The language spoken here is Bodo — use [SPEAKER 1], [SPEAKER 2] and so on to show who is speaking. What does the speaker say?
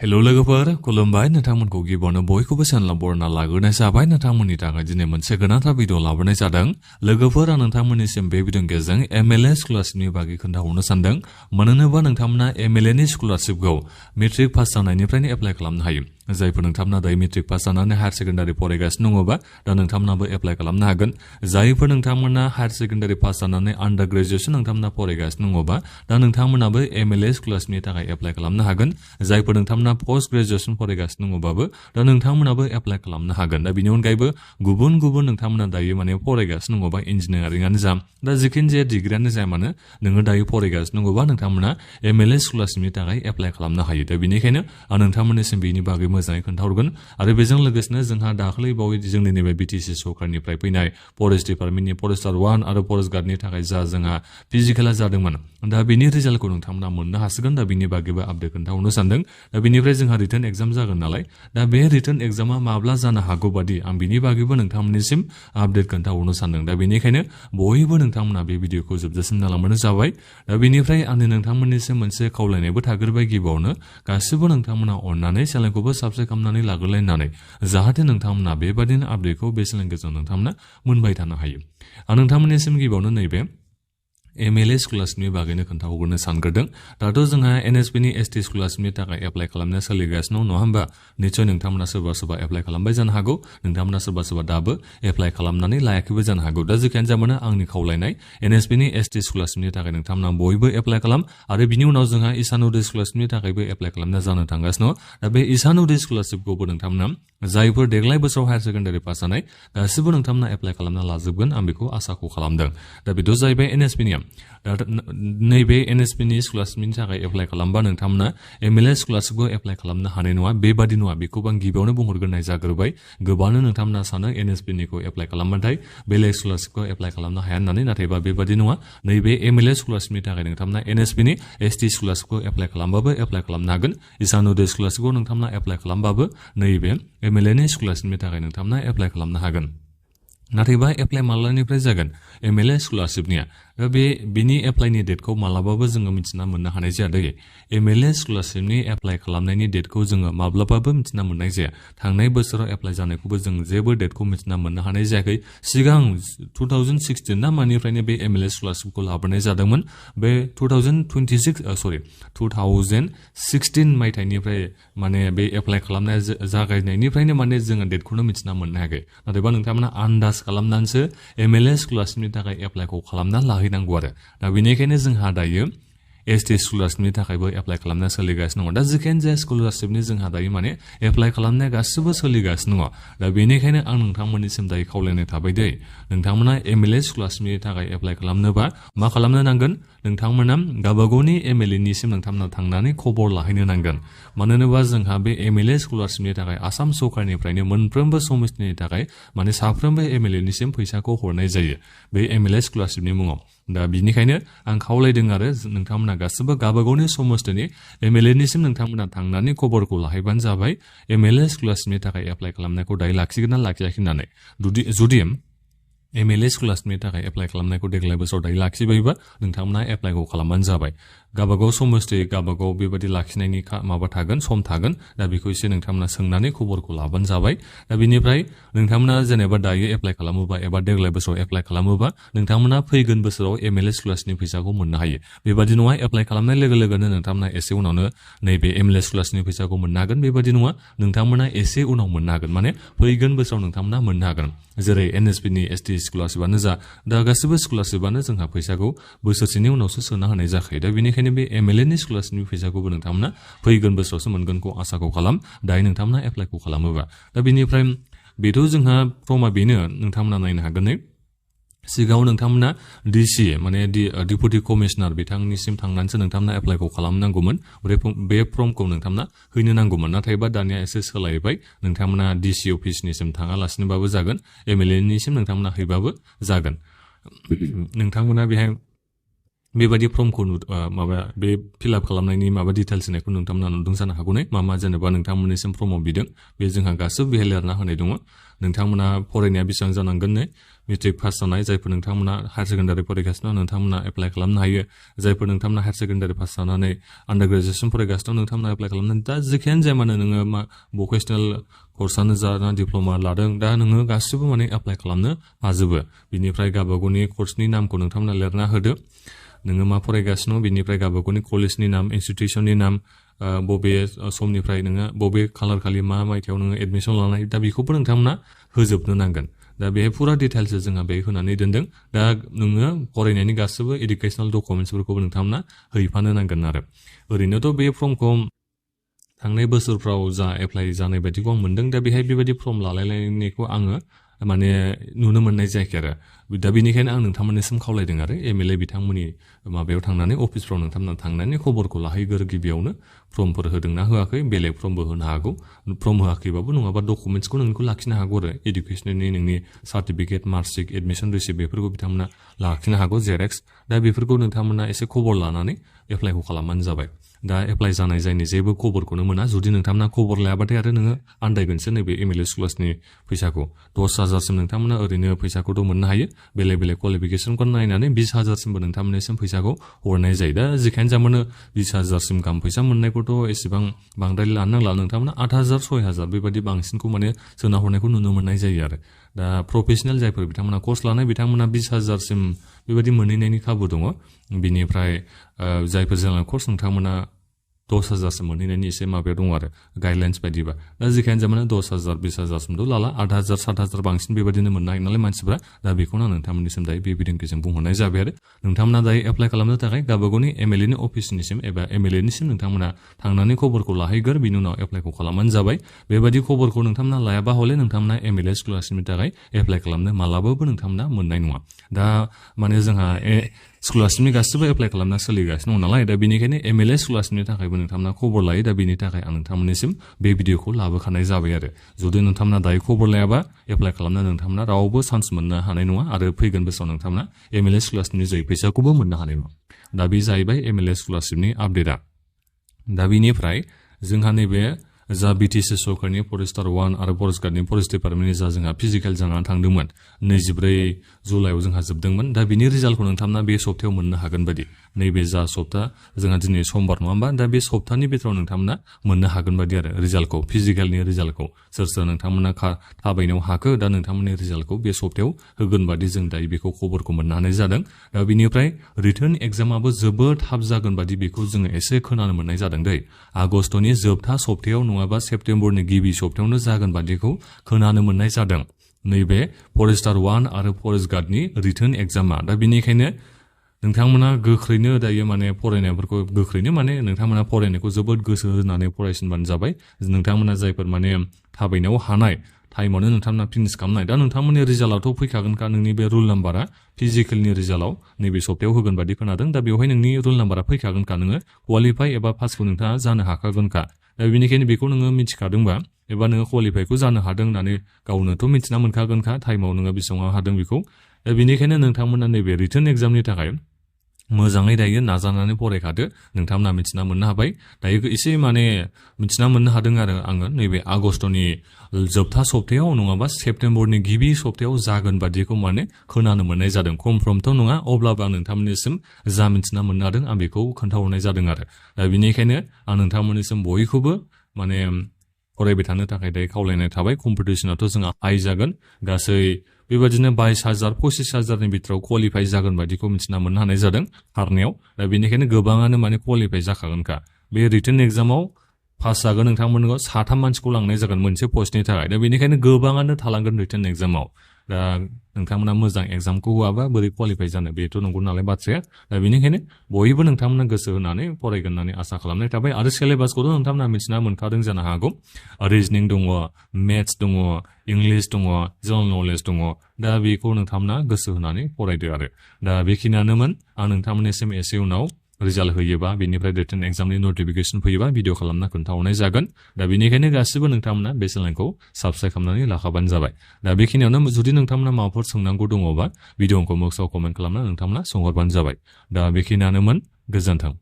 [SPEAKER 1] Hello लोगोफोर खुलुमबाय नोंथांमोनखौ गिबियावनो बयखौबो चेनेलाव बरायना लाग्रोनाय जाबाय नोंथांमोननि थाखाय दिनै मोनसे गोनांथार भिडिअ लाबोनाय जादों लोगोफोर आं नोंथांमोननिसिम बे भिडिअनि गेजेरजों MLA स्कलारशिपनि बागै खोन्थाहरनो सानदों मानोना नोंथांमोना MLA नि स्कलारशिपखौ मेट्रिक पास जानायनिफ्रायनो एप्लाइ खालामनो हायो जायफोर नोंथांमोना दायो मेट्रिक पास जानानै हायार सेकेन्डारि फरायगासिनो दङबा दा नोंथांमोनाबो एप्लाइ खालामनो हागोन जायफोर नोंथांमोना हायार सेकेन्डारि पास जानानै आन्डार ग्रेजुएसन नोंथांमोना फरायगासिनो दङबा दा नोंथांमोनाबो MLA स्कलारशिपनि थाखाय एप्लाइ खालामनो हागोन जायफोर नोंथांमोना पोस्ट ग्रेजुएसन फरायगासिनो दङबाबो दा नोंथांमोनाबो एप्लाइ खालामनो हागोन दा बिनि अनगायैबो गुबुन गुबुन नोंथांमोना दायो माने फरायगासिनो दङबा इन्जिनियारिंआनो जा दा जिखिनि जाया डिग्रियानो जाया मानो नोङो दायो फरायगासिनो दङबा नोंथांमोना MLA स्कलारशिपनि थाखाय एप्लाइ खालामनो हायो दा बेनिखायनो आं नोंथांमोननिसिम बेनि बागै मोजाङै खोन्थाहरगोन आरो बेजों लोगोसेनो जोंहा दाखालै बावै जोंनि नैबे BTC सरकारनिफ्राय फैनाय फरेस्ट डिपार्टमेन्टनि फरेस्टार 1 आरो फरेस्ट गार्डनि थाखाय जा जोंहा फिजिकेला जादोंमोन दा बेनि रिजाल्टखौ नोंथांमोना मोननो हासिगोन दा बिनि बागैबो आपडेट खोन्थाहरनो सानदों दा बेनिफ्राय जोंहा रिटन एग्जाम जागोन नालाय दा बे रिटन एग्जामा माब्ला जानो हागौ बादि आं बिनि बागैबो नोंथांमोननिसिम आपडेट खोन्थाहरनो सानदों दा बेनिखायनो बयबो नोंथांमोना बे भिडिअखौ जोबजासिम नायलांबानो जाबाय दा बेनिफ्राय आंनि नोंथांमोननिसिम मोनसे खावलायनायबो थाग्रोबाय गिबियावनो गासिबो नोंथांमोना अननानै चेनेलखौबो साबस्क्राइब खालामनानै लाग्रोलायनानै जाहाथे नोंथांमोना बेबादिनो आपडेटखौ बे चेनेलनि गेजेरजों नोंथांमोना मोनबाय थानो हायो आं नोंथांमोननिसिम गिबियावनो नैबे MLA स्कलारशिपनि बागैनो खोन्थाहरनो सानग्रोदों दाथ' जोंहा NSP नि ST स्कलारशिपनि थाखाय एप्लाइ खालामनाया सोलिगासिनो नङा होमबा निश्चय नोंथांमोना सोरबा एप्लाइ खालामबाय जानो हागौ नोंथांमोना सोरबा दाबो एप्लाइ खालामनानै लायाखैबो जानो हागौ दा जेखियानो जामानो आंनि खावलायनाय NSP नि ST स्कलारशिपनि थाखाय नोंथांमोना बयबो एप्लाइ खालाम आरो बिनि उनाव जोंहा ईशानोदय स्कलारशिपनि थाखायबो एप्लाइ खालामनाय जानो थांगासिनो दा बे ईशानोदय स्कलारशिपखौबो नोंथांमोना जायफोर देग्लाय बोसोराव हायार सेकेन्डारि पास जानाय गासिबो नोंथांमोना एप्लाइ खालामना लाजोबगोन आं बेखौ आसाखौ खालामदों दा बेथ' जाहैबाय NSP नि दा नैबे NSP नि स्कलारशिपनि थाखाय एप्लाइ खालामबा नोंथांमोना MLA स्कलारशिपखौ एप्लाइ खालामनो हानाय नङा बेबादि नङा बेखौबो आं गिबियावनो बुंहरग्रोनाय जाग्रोबाय गोबांनो नोंथांमोना सानो NSP निखौ एप्लाइ खालामबाथाय बेलेग स्कलारशिपखौ एप्लाइ खालामनो हाया होननानै नाथायबा बेबादि नङा नैबे MLA स्कलारशिपनि थाखाय नोंथांमोना NSP नि ST स्कलारशिपखौ एप्लाइ खालामबाबो एप्लाइ खालामनो हागोन ईशानोदय स्कलारशिपखौ नोंथांमोना एप्लाइ खालामबाबो नैबे MLA नि स्कलारशिपनि थाखाय नोंथांमोना एप्लाइ खालामनो हागोन नाथायबा एप्लाइ मालानिफ्राय जागोन MLA स्कलारशिपनिया दा बिनि एप्लाइनि डेटखौ मालाबाबो जोङो मिथिना मोननो हानाय जाया दै MLA स्कलारशिपनि एप्लाइ खालामनायनि डेटखौ जोङो माब्लाबाबो मिथिना मोननाय जाया थांनाय बोसोराव एप्लाइ जानायखौबो जों जेबो डेटखौ मिथिना मोननो हानाय जायाखै सिगां 2016 ना मानिफ्रायनो बे MLA स्कलारशिपखौ लाबोनाय जादोंमोन बे 2016 मायथाइनिफ्राय माने बे एप्लाइ खालामनाय जागायनायनिफ्रायनो माने जोङो डेटखौनो मिथिना मोननो हायाखै नाथायबा नोंथांमोना आन्दाज खालामनानैसो MLA स्कलारशिपनि थाखाय एप्लाइखौ खालामना लाहैनांगौ आरो दा बेनिखायनो जोंहा दायो ST स्कलारशिपनि थाखायबो एप्लाइ खालामनाया सोलिगासिनो दङ दा जिखियानो जाया स्कलारशिपनि जोंहा दायो माने एप्लाइ खालामनाया गासिबो सोलिगासिनो दङ दा बेनिखायनो आं नोंथांमोननिसिम दायो खावलायनाय थाबाय दै नोंथांमोना MLA स्कलारशिपनि थाखाय एप्लाइ खालामनोबा मा खालामनो नांगोन नोंथांमोना गावबागावनि MLA निसिम नोंथांमोना थांनानै खबर लाहैनो नांगोन मानोना जोंहा बे MLA स्कलारशिपनि थाखाय आसाम सरकारनिफ्रायनो मोनफ्रोमबो समस्थिनि थाखाय माने साफ्रोमबो MLA निसिम फैसाखौ हरनाय जायो बे MLA स्कलारशिपनि मुङाव दा बिनिखायनो आं खावलायदों आरो नोंथांमोना गासिबो गावबागावनि समस्थिनि MLA निसिम नोंथांमोना थांनानै खबरखौ लाहैबानो जाबाय MLA स्कलारशिपनि थाखाय एप्लाइ खालामनायखौ दायो लाखिगोन ना लाखियाखै होननानै जुदि MLA स्कलारशिपनि थाखाय एप्लाइ खालामनायखौ देग्लाय बोसोराव दायो लाखिबायबा नोंथांमोना एप्लाइखौ खालामबानो जाबाय गावबागाव समस्ति गावबागाव बेबायदि लाखिनायनि माबा थागोन सम थागोन दा बेखौ एसे नोंथांमोना सोंनानै खबरखौ लाबानो जाबाय दा बेनिफ्राय नोंथांमोना जेनेबा दायो एप्लाइ खालामोबा एबा देग्लाय बोसोराव एप्लाइ खालामोबा नोंथांमोना फैगोन बोसोराव MLA स्कलारशिपनि फैसाखौ मोननो हायो बेबादि नङा एप्लाइ खालामनाय लोगो लोगोनो नोंथांमोना एसे उनावनो नैबे MLA स्कलारशिपनि फैसाखौ मोननो हागोन बेबादि नङा नोंथांमोना एसे उनाव मोननो हागोन माने फैगोन बोसोराव नोंथांमोना मोननो हागोन जेरै NSP नि ST स्कलारशिपआनो जा दा गासिबो स्कलारशिपआनो जोंहा फैसाखौ बोसोरसेनि उनावसो सोना होनाय जाखायो दा बेनिखायनो बे MLA नि स्कलारशिपनि फैसाखौबो नोंथांमोना फैगोन बोसोरावसो मोनगोनखौ आसाखौ खालाम दायो नोंथांमोना एप्लाइखौ खालामोबा दा बेनिफ्राय बेथ' जोंहा फर्मा बेनो नोंथांमोना नायनो हागोन सिगाङाव नोंथांमोना DC माने डिपुटि कमिशनार बिथांनिसिम थांनानैसो नोंथांमोना एप्लाइखौ खालामनांगौमोन बे फर्मखौ नोंथांमोना हैनो नांगौमोन नाथायबा दानिया एसे सोलायबाय नोंथांमोना DC अफिसनिसिम थाङालासिनोबाबो जागोन MLA निसिम नोंथांमोना हैबाबो जागोन नोंथांमोना बेहाय बेबायदि फर्मखौ बे फिलआप खालामनायनि डिटेल्स होनायखौ नोंथांमोना नुदों जानो हागौ मा जेनेबा नोंथांमोननिसिम फर्माव बिदों बे जोंहा गासिबो बेहाय लिरना होनाय दङ नोंथांमोना फरायनाया बेसेबां जानांगोन मेट्रिक पास जानाय जायफोर नोंथांमोना हायार सेकेन्डारि फरायगासिनो नोंथांमोना एप्लाइ खालामनो हायो जायफोर नोंथांमोना हायार सेकेन्डारि पास जानानै आन्डार ग्रेजुएसन फरायगासिनो नोंथांमोना एप्लाइ खालामनो दा जेखियानो जाया मानो नोङो मा भकेसनेल कर्सआनो जा ना डिप्ल'मा लादों दा नोङो गासिबो माने एप्लाइ खालामनो हाजोबो बिनिफ्राय गावबागावनि कर्सनि नामखौ नोंथांमोना लिरना होदो नोङो मा फरायगासिनो बिनिफ्राय गावबागावनि कलेजनि नाम इनस्टिटिउसननि नाम बबे समनिफ्राय नोङो बबे खालार खालि मा मायथाइयाव नोङो एडमिसन लानाय दा बेखौबो नोंथांमोना होजोबनो नांगोन दा बेहाय फुरा डिटेल्स जोंहा बे होनानै दोनदों दा नोङो फरायनायनि गासैबो एडुकेसनेल डकुमेन्टसफोरखौबो नोंथांमोना हैफानो नांगोन आरो ओरैनोथ' बे फर्मखौ थांनाय बोसोरफ्राव जा एप्लाइ जानाय बायदिखौ आं मोनदों दा बेहाय बेबायदि फर्म लालायलायनायखौ आङो माने नुनो मोननाय जायाखै आरो दा बेनिखायनो आं नोंथांमोननिसिम खावलायदों आरो MLA बिथांमोननि माबायाव थांनानै अफिसफ्राव नोंथांमोना थांनानै खबरखौ लाहैगोर गिबियावनो फर्मफोर होदोंना होआखै बेलेग फर्मबो होनो हागौ फर्म होआखैबाबो नङाबा डकुमेन्टसखौ नोंखौ लाखिनो हागौ आरो इडुकेसननि नोंनि सार्टिफिकेट मार्कशिट एडमिसन रिसिप्ट बेफोरखौ बिथांमोना लाखिनो हागौ जेरेक्स दा बेफोरखौ नोंथांमोना एसे खबर लानानै एप्लाइखौ खालामबानो जाबाय दा एप्लाइ जानाय जायनि जेबो खबरखौनो मोना जुदि नोंथांमोना खबर लायाबाथाय आरो नोङो आन्दायगोनसो नैबे MLA स्कलार्सनि फैसाखौ 10,000सिम नोंथांमोना ओरैनो फैसाखौथ' मोननो हायो बेलेग बेलेग क्वालिफिकेसनखौ नायनानै 20,000सिमबो नोंथांमोननिसिम फैसाखौ हरनाय जायो दा जेखायनो जामानो 20,000सिम गाहाम फैसा मोननायखौथ' एसेबां बांद्राय लानो नांला नोंथांमोना 8,000 6,000 बेबायदि बांसिनखौ माने सोना हरनायखौ नुनो मोननाय जायो आरो दा प्रफेसनेल जायफोर बिथांमोना कर्स लानाय बिथांमोना 20,000सिम बेबायदि मोनहैनायनि खाबु दङ बिनिफ्राय जायफोर जेनेरेल कर्स नोंथांमोना 10,000सिम मोनहैनायनि एसे माबायाव दङ आरो गाइडलाइन्स बायदिबा दा जेखायनो जामानो 10,000 20,000सिमथ' लाला 8,000 7,000 बांसिन बेबायदिनो मोननो हायो नालाय मानसिफ्रा दा बेखौनो आं नोंथांमोननिसिम दायो बे बिदिन्थिजों बुंहरनाय जाबाय आरो नोंथांमोना दायो एप्लाइ खालामनो थाखाय गावबागावनि MLAनि अफिसनिसिम एबा MLAनिसिम नोंथांमोना थांनानै खबरखौ लाहैगोर बिनि उनाव एप्लाइखौ खालामबानो जाबाय बेबायदि खबरखौ नोंथांमोना लायाबा हले नोंथांमोना MLA स्कलारशिपनि थाखाय एप्लाइ खालामनो मालाबाबो नोंथांमोना मोननाय नङा दा माने जोंहा स्कलारशिपनि गासिबो एप्लाइ खालामना सोलिगासिनो दं नालाय दा बेनिखायनो MLA स्कलारशिपनि थाखायबो नोंथांमोना खबर लायो दा बेनि थाखाय आं नोंथांमोननिसिम बे भिडिअखौ लाबोखानाय जाबाय आरो जुदि नोंथांमोना दायो खबर लायाबा एप्लाइ खालामनो नोंथांमोना रावबो चान्स मोननो हानाय नङा आरो फैगोन बोसोराव नोंथांमोना MLA स्कलारशिपनि जै फैसाखौबो मोननो हानाय नङा दा बे जाहैबाय MLA स्कलारशिपनि आपडेटआ दा बेनिफ्राय जोंहा नैबे जा BTC सरकारनि फरेस्टार 1 आरो फरेस्ट गार्डनि फरेस्ट डिपार्टमेन्टनि जा जोंहा फिजिकेल जानानै थांदोंमोन 24 जुलाइआव जोंहा जोबदोंमोन दा बिनि रिजाल्टखौ नोंथांमोना बे सप्तायाव मोननो हागोन बायदि नैबे जा सप्ता जोंहा दिनै समबार नङा होमबा दा बे सप्तानि बिथोराव नोंथांमोना मोननो हागोन बायदि आरो रिजाल्टखौ फिजिकेलनि रिजाल्टखौ सोर सोर नोंथांमोना थाबायनायाव हाखो दा नोंथांमोननि रिजाल्टखौ बे सप्तायाव होगोन बायदि जों दायो बेखौ खबरखौ मोननो हानाय जादों दा बिनिफ्राय रिटर्न एग्जामाबो जोबोद थाब जागोन बायदि बेखौ जोङो एसे खोनानो मोननाय जादों दै आगस्तनि जोबथा सप्तायाव नङाबा सेप्तेम्बरनि गिबि सप्तायावनो जागोन बायदिखौ खोनानो मोननाय जादों नैबे फरेस्टार 1 आरो फरेस्ट गार्डनि रिटर्न एग्जामा दा बेनिखायनो नोंथांमोना गोख्रैनो दायो माने फरायनायफोरखौ गोख्रैनो माने नोंथांमोना फरायनायखौ जोबोद गोसो होनानै फरायसिनबानो जाबाय नोंथांमोना जायफोर माने थाबायनायाव हानाय टाइमावनो नोंथांमोना फिनिश खालामनाय दा नोंथांमोननि रिजाल्टआथ' फैखागोनखा नोंनि बे रुल नाम्बारा फिजिकेलनि रिजाल्टआव नैबे सप्तायाव होगोन बायदि खोनादों दा बेवहाय नोंनि रुल नाम्बारा फैखागोनखा नोङो क्वालिफाइ एबा पासखौ नोंथाङा जानो हाखागोनखा दा बेनिखायनो बेखौ नोङो मिथिखादोंबा एबा नोङो क्वालिफाइखौ जानो हादों होननानै गावनोथ' मिथिना मोनखागोनखा टाइमाव नोङो बेसेबां हादों बेखौ दा बेनिखायनो नोंथांमोना नैबे रिटर्न एग्जामनि थाखाय मोजाङै दायो नाजानानै फरायखादो नोंथांमोना मिथिना मोननो हाबाय दायो एसे माने मिथिना मोननो हादों आरो आङो नैबे आगस्तनि जोबथा सप्तायाव नङाबा सेप्तेम्बरनि गिबि सप्तायाव जागोन बादिखौ माने खोनानो मोननाय जादों कनफार्मथ' नङा अब्लाबो आं नोंथांमोननिसिम जा मिथिना मोननो हादों आं बेखौ खोन्थाहरनाय जादों आरो दा बेनिखायनो आं नोंथांमोननिसिम बयखौबो माने फरायबाय थानो थाखाय दायो खावलायनाय थाबाय कम्पिटिसनाथ' जोंहा हाइ जागोन गासै बेबायदिनो 22,000 25,000नि बिथोराव क्वालिफाइ जागोन बायदिखौ मिथिना मोननो हानाय जादों खारनायाव दा बेनिखायनो गोबाङानो माने क्वालिफाइ जाखागोनखा बे रिटर्न एग्जामाव पास जागोन नोंथांमोनखौ 3 मानसिखौ लांनाय जागोन मोनसे पस्टनि थाखाय दा बेनिखायनो गोबाङानो थालांगोन रिटर्न एग्जामाव दा नोंथांमोना मोजां एग्जामखौ होआबा बोरै क्वालिफाइ जानो बेथ' नंगौ नालाय बाथ्राया दा बेनिखायनो बयबो नोंथांमोना गोसो होनानै फरायगोन होननानै आसा खालामनाय थाबाय आरो सिलेबासखौथ' नोंथांमोना मिथिना मोनखादों जानो हागौ रिजनिं दङ मेथ्स दङ इंलिश दङ जेनेरेल नलेज दङ दा बेखौ नोंथांमोना गोसो होनानै फरायदो आरो दा बेखिनियानोमोन आं नोंथांमोननिसिम एसे उनाव रिजाल्ट होयोबा बेनिफ्राय रिटर्न एग्जामनि नटिफिकेसन फैयोबा भिडिअ खालामना खोन्थाहरनाय जागोन दा बेनिखायनो गासिबो नोंथांमोना बे चेनेलखौ साबस्क्राइब खालामनानै लाखाबानो जाबाय दा बेखिनियावनो जुदि नोंथांमोना माबाफोर सोंनांगौ दङबा भिडिअखौ बक्सआव कमेन्ट खालामना नोंथांमोना सोंहरबानो जाबाय दा बेखिनियानोमोन गोजोन्थों